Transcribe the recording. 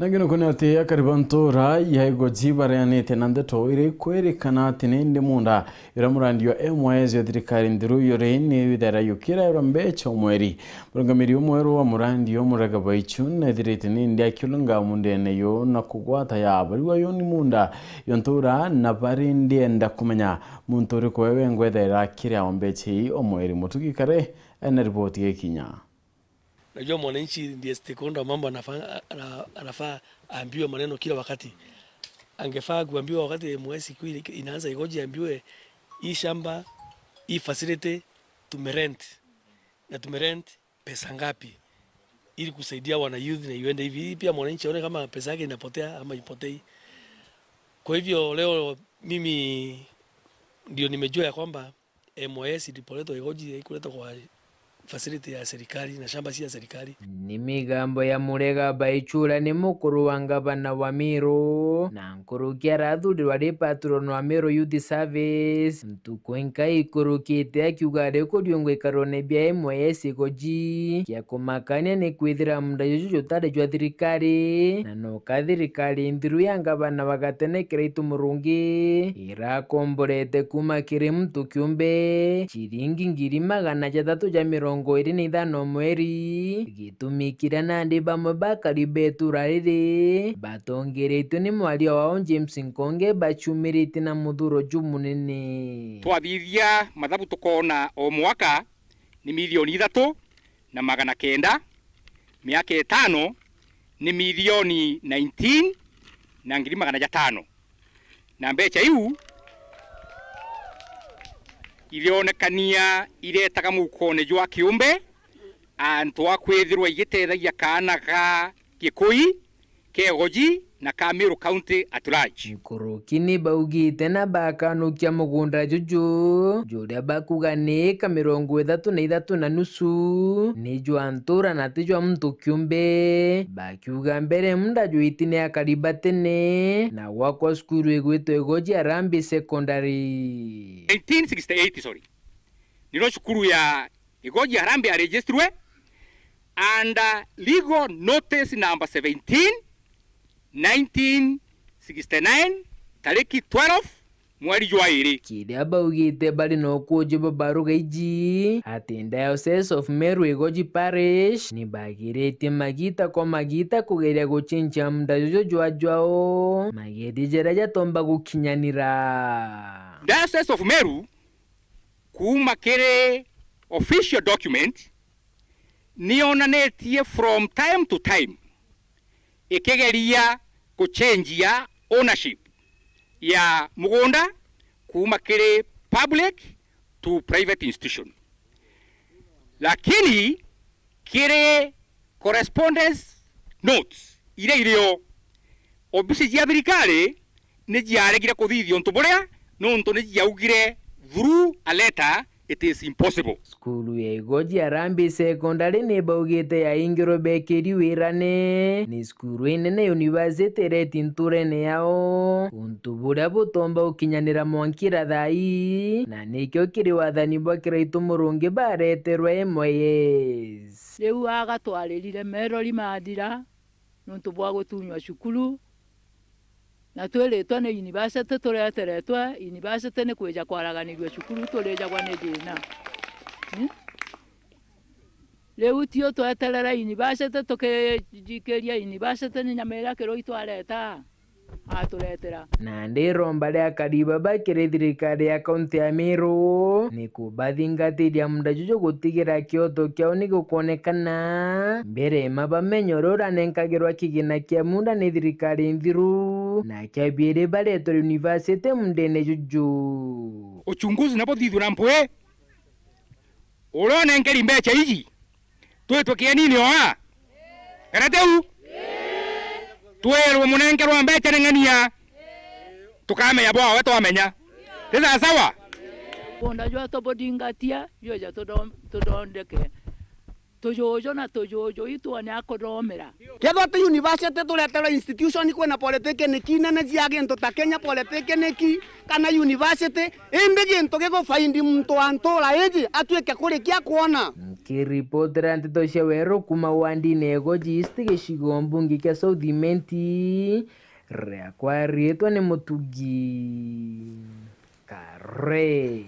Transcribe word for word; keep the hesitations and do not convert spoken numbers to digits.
Nangi nuku ni ati akari ba ntura ya Igoji bareanite na ndeto iri kwirikana ati ni ndi munda iria murandi wa M Y S ya thirikari nthiru yuri ni withaira yukirairwa mbecha o mweri. Murungamiri umweru wa murandi yo Murega Baichu nethirite ni ndi akiulunga mundene yo na kugwata ya bariwa yo ni munda yo ntura na bari ndienda kumenya muntu uriku wewe ngwethaira akiria o mbecha ii o mweri. Mutugi Kare ena riboti gikinya. Najua mwananchi ndiye stakeholder wa mambo anafaa, ana-, anafaa aambiwe maneno kila wakati. Angefaa kuambiwa wakati M Y S ilikuwa inaanza Igoji, aambiwe, "Hii shamba, hii facility tumerent. Na tumerent pesa ngapi?" Ili kusaidia wana youth na iende hivi. Ili pia mwananchi aone kama pesa yake inapotea ama ipotei. Kwa hivyo leo mimi ndio nimejua ya kwamba M Y S ilipoletwa Igoji haikuletwa kwa facility ya serikali na shamba si ya serikali. Ni migambo ya Murega Baichura ni mukuru wa ngavana wa Meru, na nkuruki arathurirwa ri patron wa Meru Youth Service. Ntuku inka ikurukite akiuga ari kuriungwa ikarone bia M Y S Igoji. Kia kumakania ni kwithira munda juju jutari jwa thirikari, na no ka thirikari nthiru ya ngavana wa gatene Kiraitu Murungi irakomborete kuma kiri muntu kiumbe ciringi ngiri magana jathatu ja mirongo iri na ithano mweri. Gitumi kiria nandi bamwe bakari betura riri batongeretue ni mwaria wao James Nkonge baciumiritie na muthuro jumunene. Twathithia mathabu tukoona o mwaka ni milioni ithatu na magana kenda, miaka itano ni milioni nineteen na ngiri magana jatano. Na mbecha iu irionekania iretaga mukone jwa kiumbe antu a kwithirwa igitethagia kaana ga Gikui, Kegoji na ka Meru County at large. Nkuruki ni baugite na bakanukia mugunda juju, juria bakuga ni eka mirongo ithatu na ithatu na nusu, ni jwa ntura na ti jwa muntu kiumbe, bakiuga mbere munda jwiti ni akari ba tene na gwakwa cukuru igwitwa Igoji Harambee Secondary. Nineteen sixty-eight, sorry. Niro cukuru ya Igoji Harambee yaregistrwe under legal notice number seventeen, nineteen sixty-nine, tariki twelve, mweri jwa iri. Kiria baugite bari na ukuuji bwa baruga iji, ati Diocese of Meru Igoji Parish ni bagiritie magita kwa magita kugeria gucinjia munda juju jwa jwao, mageti jaria jatomba gukinyanira. Diocese of Meru kuuma kiri official document, ni yonanitie from time to time ikigeria kuchenjia ownership ya mugunda kuuma kiri public to private institution. Lakini kiri correspondence notes iria irio, obisi cia thirikari ni ciaregire kuthithia untu buria, nontu ni ciaugire through a letter it is impossible. Cukuru ya Igoji Harambee Secondary ni baugite yaingirwe bekiri wirane ni cukuru inene university ireti nturene yao, untu buria butomba gukinyanira mwankira thaa ii, na nikio kiri wathani bwa Kiraitu Murungi bareterwe M Y S. Riu agatwaririre merori mathira, nontu bwa gutunywa cukuru, na twiritwe ni university tureteretwe, university ni kwija kwaraganirua cukuru, turijagwa ni thina. Hmm? Riu tio tweterera university, tukijikiria university ni nyama iria Kirui twareta, aturetera. Nandi iromba ria kariba ba kiri thirikari ya kaunti ya Meru ni kubathingatiria munda juju gutigira kioto kiao ni gukwonekana mbere ma bamenye uria uranenkagirwa kigina kia munda ni thirikari nthiru, na kia biiri baretwe university mundene juju. Uchunguzi nabo thithwe na mpwi. Uria unenkeri mbecha iji, twitwe kienini oa? Kana tiu? Twirwe munenkerwa mbecha ni ng'ania, tukamenya bwawe twamenya. Ti sawa sawa? Mugunda jwa tubuthingatia, jweja tudom-, tuthondeke tujuju na tujuju, itwone a kuthomera. Kethwa ti university tureterwe institution kwina polytechnic inene cia gintu ta Kenya Polytechnic kana university, indi gintu gigufaindi muntu wa ntura iji atuike kurikia kwona. Kiripotera nteto cia weru kuma wandine ya Igoji East, gicigo mbunge kia South Imenti, riakwa riitwa ni Mutugi Kare.